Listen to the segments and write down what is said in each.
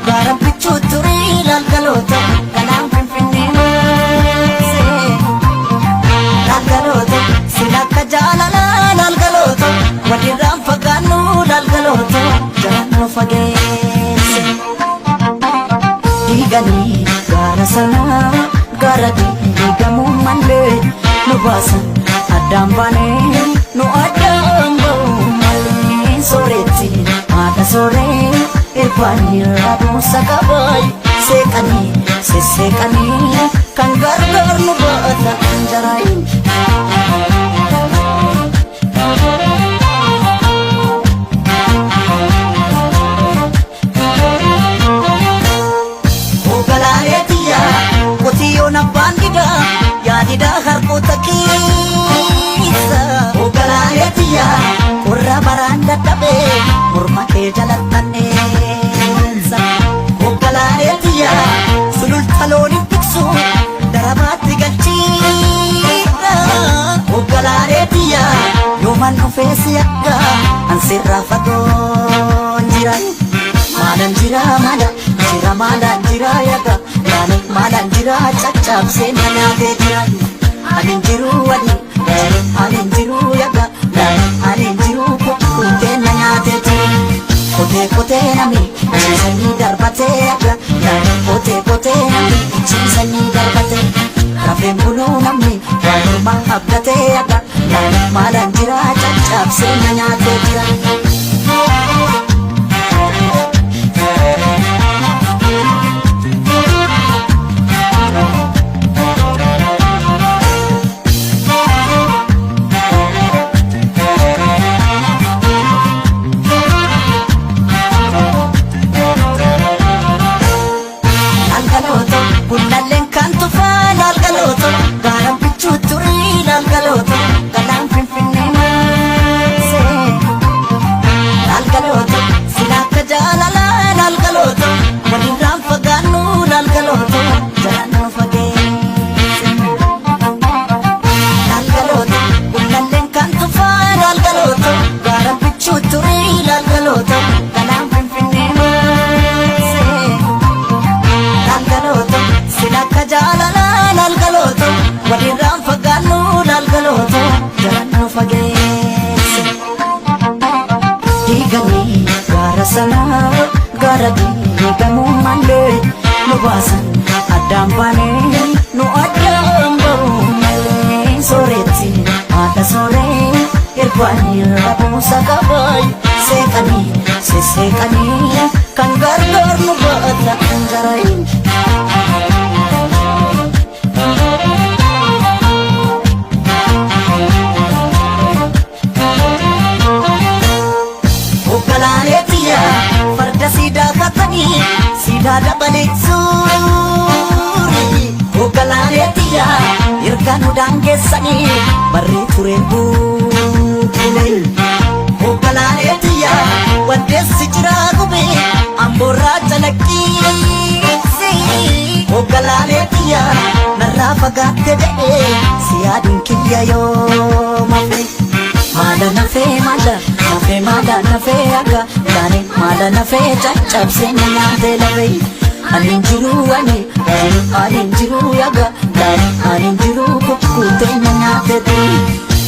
Gaara bichuu turii laalgaloota galaan finfinnee maasee. Laalgaloota sila akka jaalalaa laalgaloota walirraan fagaannu laalgaloota jalaan nu fageesse. Diiganii gaara sanaa gaara diigamuu malee nu baasan addaan baanee nu addaan ba'uu malee sooretti haadha sooree irbaanii rabuusa qabaay seeqanii sesseeqanii kan gargaar nu baata jaraayin. Hoogganaalee tiyyaa qotiyyoon abbaan didaa yaadidaa harkoota keessa. Hoogganaalee tiyyaa qorra baraan dadhabee morma kee jalattanneessa. Hoogganaalee tiyyaa sululta looniin tiksu darabaatti galchiidha. Hoogganaalee tiyyaa yooman dhufee si akka ansirraa fagoon jira. Maalan jira maala jira maalan jira yaga yaani maalan jira caccabsee na nyaatee jira. Ani jiru wali ani jiru yaga ani jiru kukkutee na nyaatee jira. Kotee kotee nami ciisanii darbatee yaga kotee kotee nami ciisanii darbatee. Rafeen buluu namni waan mormaa abdatee yaga maalan jira caccabsee na nyaatee jira. Laalgalooto gullalleen kan tufaa laalgalooto gaaraan bichuu turii laalgalooto galaan finfinnee maasee. Laalgalooto sila akka jaalalaa laalgalooto walirraan fagaannu laalgalooto jalaan nu fageesse. Laalgalooto gullalleen kan tufaa laalgalooto gaaraan bichuu turii laalgalooto galaan finfinnee maasee. Laalgalooto sila akka jaalalaa laalgalooto walirraan fagaannu laalgalooto jalaan nu fageesse. Diiganii gaara sanaa gaara diigamuu malee nu baasan addaan baanee nu addaan ba'uu malee sooretti haadha sooree irbaanii rabuusa qabaay seeqanii sesseeqanii kan gargaar nu baata jaraayin. Hoogganaalee tiyyaa farda siidaa kaatanii siidaa dabalee suuri. Hoogganaalee tiyyaa erga nu daangeessanii barree ture buukule. Hoogganaalee tiyyaa waddeessi jiraa gubee amboorraa calaqqiisi. Hoogganaalee tiyyaa narraa fagaatte jedhee si yaaduun kiyya yoo mafe. Maala nafee maala nafee maala nafee aga yaani maala nafee caccabsee na nyaatee lafee. Ani hin jiru ani ani hin jiru yaga yaani ani hin jiru kukkutee na nyaatee turi.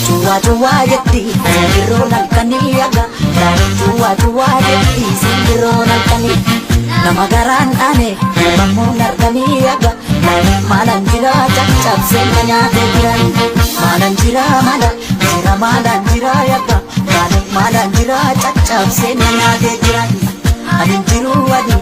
Cuwaa cuwaa jetti simbirroon halkanii yaga yaani cuwaa cuwaa jetti simbirroon halkanii. Nama garaan dhaane namammoon arganii yaga yaani maalan jira caccabsee na nyaatee jiran. Maalan jira maala jira maalan jira yaga yaani maalan jira caccabsee na nyaatee jiran. Ani hin jiru ani